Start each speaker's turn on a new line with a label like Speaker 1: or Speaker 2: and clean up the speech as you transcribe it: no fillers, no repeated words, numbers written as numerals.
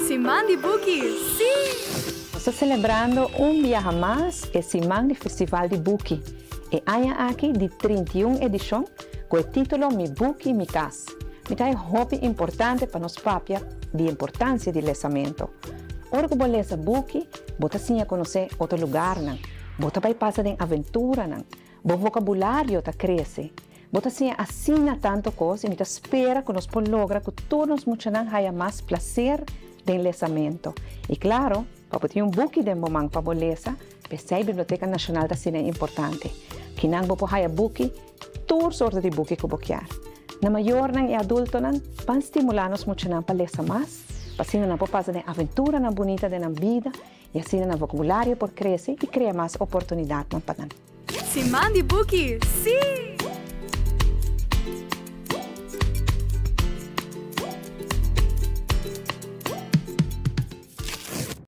Speaker 1: Siman di Buki, sí!
Speaker 2: Nos ta selebrando un biaha mas e siman di Festival di Buki, e aña aki di 31 edishon ku e título Mi Buki, Mi Kas. Mi ta e hopi importante pa nos papia di importansia di lesamentu. Ora ku bo lesa buki, bo ta siña konosé otro lugarnan, bo ta bai pasa den aventuranan, bo vokabulario ta krese, bo ta siña asina tantu kos i mi ta spera ku nos por logra ku tur nos muchanan haya mas plaser den lesamentu. I klaro, pa bo tin un buki den bo man pa bo lesa, p'esei Biblioteka Nashonal ta asina importante. Kinan bo por haya buki, tur sorto di buki ku bo kier. Na mayornan i adultonan, ban stimulá nos muchanan pa lesa mas, pa asina nan por pasa den aventuranan bunita den nan bida i asina nan vokabulario por krese i krea mas oportunidatnan pa nan.
Speaker 1: Siman di buki, sí!